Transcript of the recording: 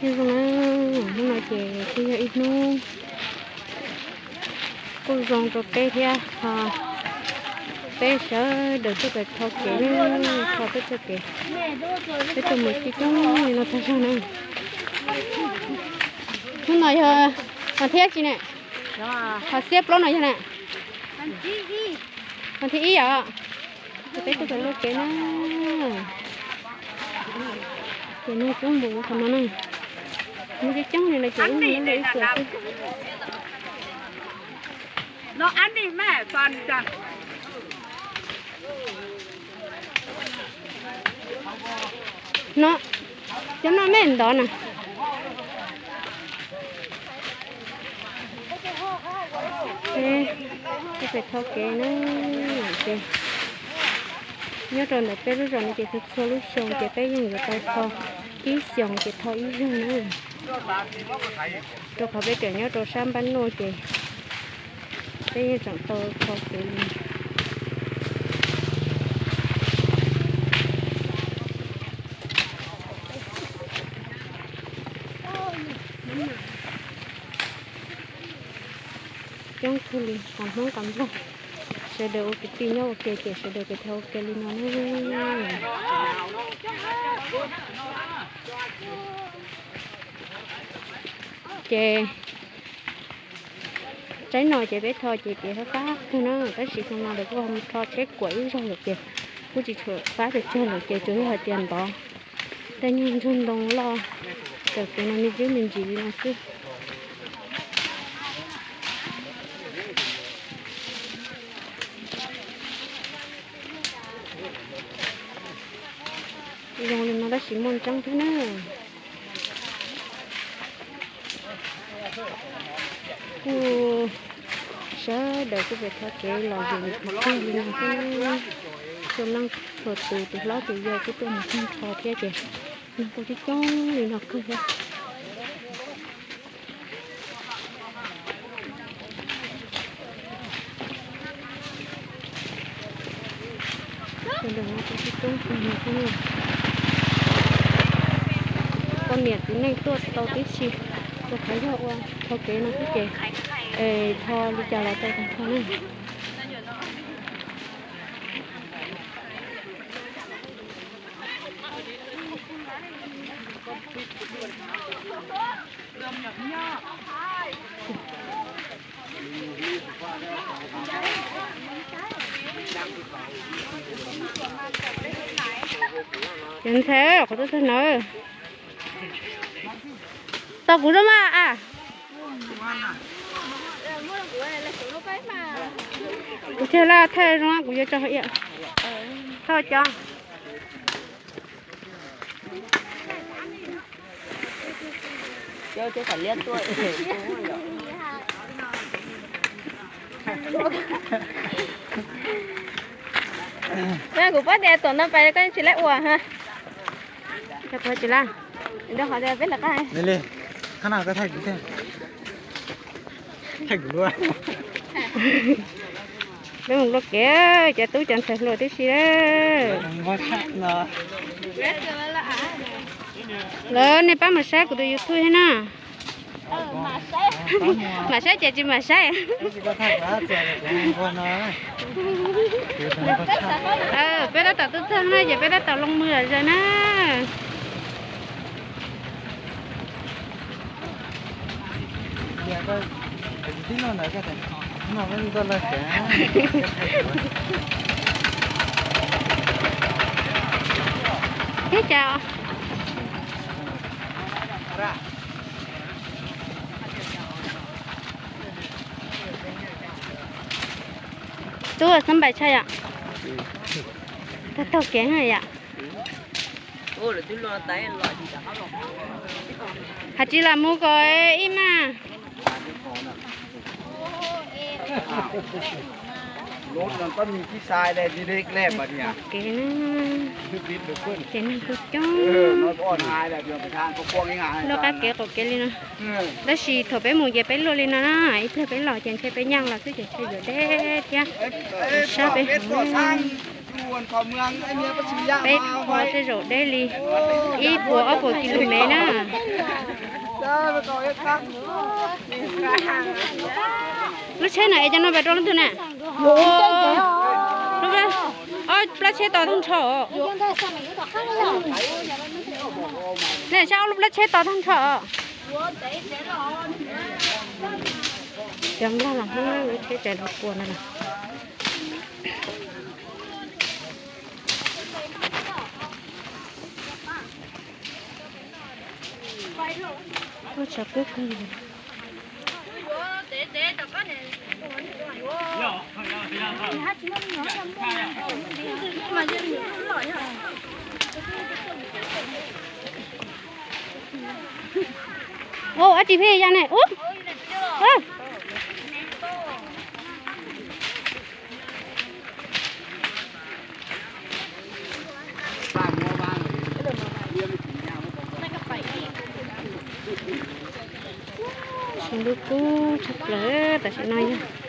Nyob zoo na, hnub no ces kuj yog ib hnub kuj zoo rau peb thiab ho, peb sawv daws tuaj pem tho kev na, tho peb txoj kev, peb tuaj mus coob coob li no tag zog na. Hnub no yog vas thib dab tsi ne? Vas xiab plaub no yog na? Vas thib ib yom? Ces peb tuaj pem luaj kev na. Ces neeg coob npaum li qhov no na. Neeg coob coob li no ces ib leeg luaj ib txuas xwb. No, cov no me ntov na. Peb, peb pem tho kev na, ces nyob rau ntawm peb lub zos no ces txhua txhua lub xyoo ces peb yeej yuav tau tho, ib xyoos ces tho ib zaug na. Rau qhov peb tseem nyob rau sab npab nuj ces peb yeej tseem tau tho kev li. Coob kawg li, qhov Hmoob qhov Nplog, sawv daws ua kwv tij nyob ua ke ces sawv daws pem tho ua ke li no na. Ces tsaib no ces peb tho ces kev fab fab kawg na, tab sis xyoo no lawv kuj ho mus tho tsheb kuam ib zaug lawm ces kuj tsis tshua fab pes tsawg lawm ces tsuas yog hais tias ntov tej nyuag ntsuag ntoo loj raws kev no me ntsis me ntsis li no xwb. Zoo li no tab sis muaj ntseeb thiab na. Kuj sawv daws kuj pem tho kev los yus tus kawg li no xwb. Txhua leej txhua tus, tus hlob tus yau kuj tuaj mus tag nrho thiab ces neeg kuj coob coob li no kawg thiab. Poj niam txiv neej tuaj tau tib si, rau qhov yog ua tho kev no xwb ces tho li cas los tau tag nrho na. Cov ntxhais, qhov tuaj txog no, tau kuv zoo mas a. Kuv thiaj li thaij zoo, kuv yuav tso hauv ia. Thaij cov. Kuv paub tias tuam no pais koj tsis laib ua ha. Tsis laib. Qhov tias peb lawv qab. Qhab no koj thaij kuv thiab. Peb mus luaj kev, cov tub cov ntxhais hluas tib si. Lawv nej pab mus saib kuv tus YouTube thiab na. Mam saib ces tsis mam saib. Peb tab tom tuaj txog na ces peb tab tom loo mus lawm zog na. Thiab cas tub xab npais tshaj yom. Tag taug kev yom. Hais tsis lam mus kom ib mas. Kev na, ces neeg kuj coob. Luaj qab kev qaum kev li no. Tab sis thaum peb mus ces peb luaj li no na, ib pliag peb los ces ntshe peb nyaaj los xwb ces ntshe yuav deb thiab. Sab peb heev. Peb qhua tej zaum deb li ib puas ob puas kis lus mev na. Lub tsheb no es cov no pes rau leej twg na? Ob plab tsheb to tag nrho. Ne, sab ob lub plab tsheb to tag nrho. Cov nplog los Hmoob lub tsheb tsaws los pua no los. Ua tsav kub kawg. Ua dab tsi pheej ya ne? Ub. Zoo lub kub tshaj plaws tam sim no yog.